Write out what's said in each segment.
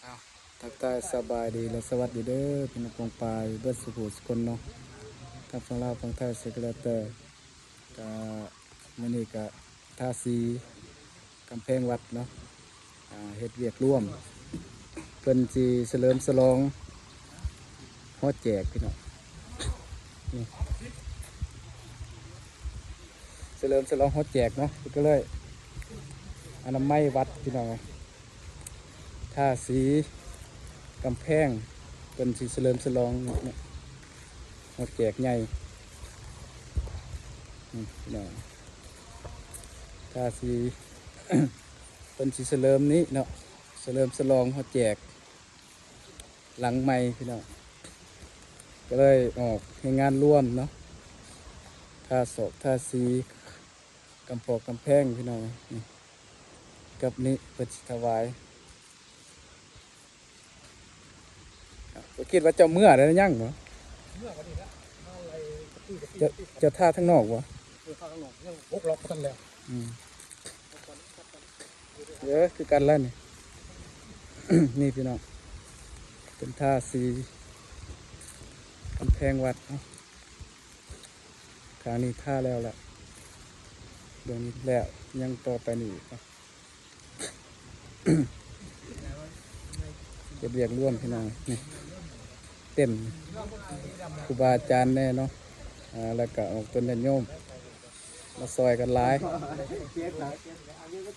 ອ້າວ ທັກທາຍສະບາຍດີ ແລະ ສະຫວັດດີເດີ ພີ່ນ້ອງປ້ອງປາຍເບິດສູ່ຜູ້ສູ່ຄົນເນາະ ທັງຝັ່ງລາວຝັ່ງໄທ ເສຍກະແລ້ວແຕ່ ກະມື້ນີ້ກະທາສີກຳແພງວັດເນາະ ອ່າ ເຮັດວຽກລວມ ເພິ່ນຊິສະເຫຼີມສະຫຼອງຫໍແຈກພີ່ນ້ອງ ນີ້ ສະເຫຼີມສະຫຼອງຫໍແຈກເນາະ ເພິ່ນກະເລີຍອະນາໄມວັດພີ່ນ້ອງ ທາສີກຳແພງ ເພິ່ນຊິສະເຫຼີມສະຫຼອງເນາະ ຫໍແຈກໃຫຍ່ ນີ້ພີ່ນ້ອງ ທາສີ ເພິ່ນຊິສະເຫຼີມນີ້ເນາະ ສະເຫຼີມສະຫຼອງຫໍແຈກຫຼັງໃໝ່ພີ່ນ້ອງ ກະເລີຍອອກແຮງງານລວມເນາະ ທາສອກທາສີ ກຳປອກກຳແພງພີ່ນ້ອງ ນີ້ ກັບນີ້ເພິ່ນຊິຖວາຍ ກໍຄິດວ່າເຈົ້າເມືອແລ້ວຍັງບໍ່? ເມືອກໍນີ້ແຫຼະ ມາໄລ່ ເຈົ້າ ເຈົ້າທາທາງນອກບໍ່? ເອີ ທາທາງນອກ ຍັງຫົກລັອກບໍ່ທັນແລ້ວ ອືມ ເອີ ຄືກັນແລ້ວນີ້ ນີ້ພີ່ນ້ອງ ເປັນທາສີກຳແພງວັດເນາະ ຂ້າງນີ້ທາແລ້ວລະ ເບື້ອງນີ້ແລ້ວ ຍັງຕໍ່ໄປນີ້ອີກເນາະ ເຮັດວຽກລວມພີ່ນ້ອງ ນີ້ ເຕັມ ຄູບາອາຈານແດ່ເນາະ ອ່າ ແລ້ວກະອອກຕົນຍາດໂຍມ ມາຊ່ອຍກັນຫຼາຍ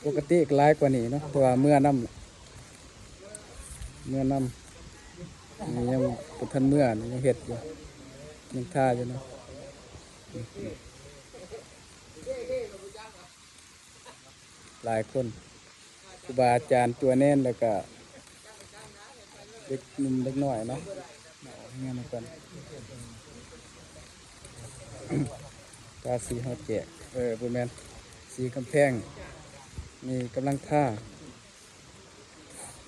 ປົກກະຕິກະຫຼາຍກວ່ານີ້ເນາະ ແຕ່ວ່າເມືອນຳ ເມືອນຳ ນີ້ຍັງບໍ່ທັນເມືອ ນີ້ຍັງເຮັດຢູ່ ຍັງທາຢູ່ເນາະ ຫຼາຍຄົນ ຄູບາອາຈານ ຕົວແໜນ ແລ້ວກະເດັກໜຸ່ມເດັກນ້ອຍເນາະ ເອົາເຮືອນນຳກັນ ທາສີຫໍແຈກ ເອີ ບໍ່ແມ່ນ ສີກຳແພງ ນີ້ກຳລັງທາ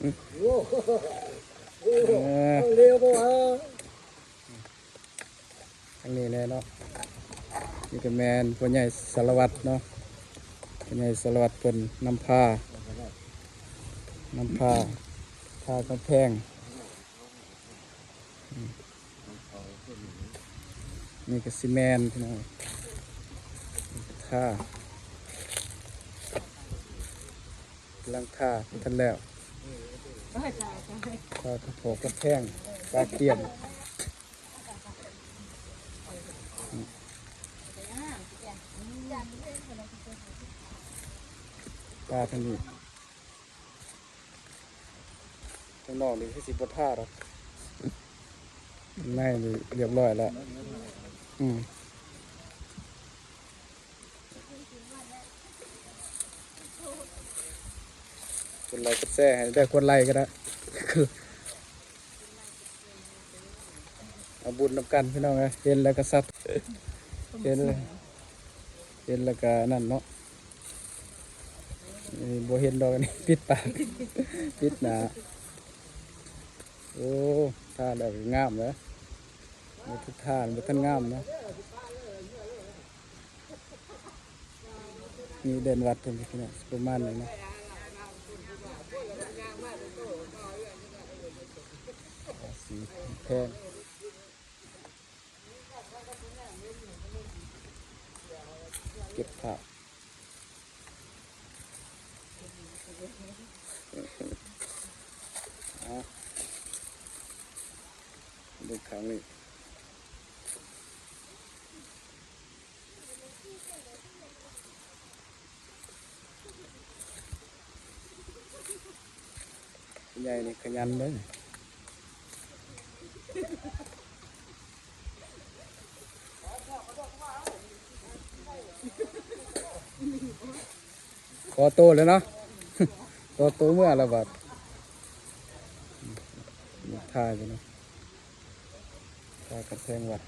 ອືມ ໂອ້ ເອີ ເອົາເລວບໍ່ວະ? ທາງນີ້ແດ່ເນາະ ນີ້ກະແມ່ນພໍ່ໃຫຍ່ສາລະວັດເນາະ ພໍ່ໃຫຍ່ສາລະວັດເພິ່ນນຳພາ ນຳພາທາກຳແພງ ອືມ ນີ້ກະຊິແມ່ນພີ່ນ້ອງ ນີ້ກະທາ ກຳລັງທາ ບໍ່ທັນແລ້ວ ທາກຳແພງ ກະກຽມ ອືມ ທາທາງນີ້ ທາງນອກນີ້ຄືຊິບໍ່ທາດອກ ໃນນີ້ລຽບຮ້ອຍແລ້ວ ອືມ ກົດໄລກົດແຊໃຫ້ເດີ ກົດໄລກະໄດ້ ເອົາບຸນນຳກັນພີ່ນ້ອງເອີຍ ເຫັນແລ້ວກະສັດ ເຫັນແລ້ວ ເຫັນແລ້ວກະນັ້ນເນາະ ນີ້ບໍ່ເຫັນດອກ ອັນນີ້ປິດປາກ ປິດໜ້າ ໂອ້ ທາແລ້ວກະງາມເດີ ບໍ່ທັນທາ ບໍ່ທັນງາມເນາະ ນີ້ເດີ່ນວັດເພິ່ນພີ່ນ້ອງ ປະມານນີ້ເນາະ ສີແພງ ເກັບພາບ ເອົາ ເບິ່ງຂ້າງນີ້ ຜູ້ໃຫຍ່ນີ້ຂະຫຍັນເດີ ຂໍໂຕແລ້ວເນາະ ຂໍໂຕເມືອແລ້ວບາດ ຖ່າຍຢູ່ເນາະ ຖ່າຍກຳແພງວັດ.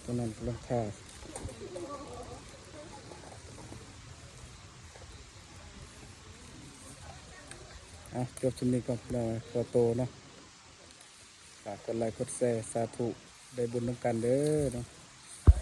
ຕົວນັ້ນກຳລັງທາ ເອົາ ຈົບສ່ຳນີ້ກ່ອນ ຂໍໂຕເນາະ. ຝາກກົດໄລກົດແຊ ສາທຸ ໄດ້ບຸນນຳກັນເດີເນາະ.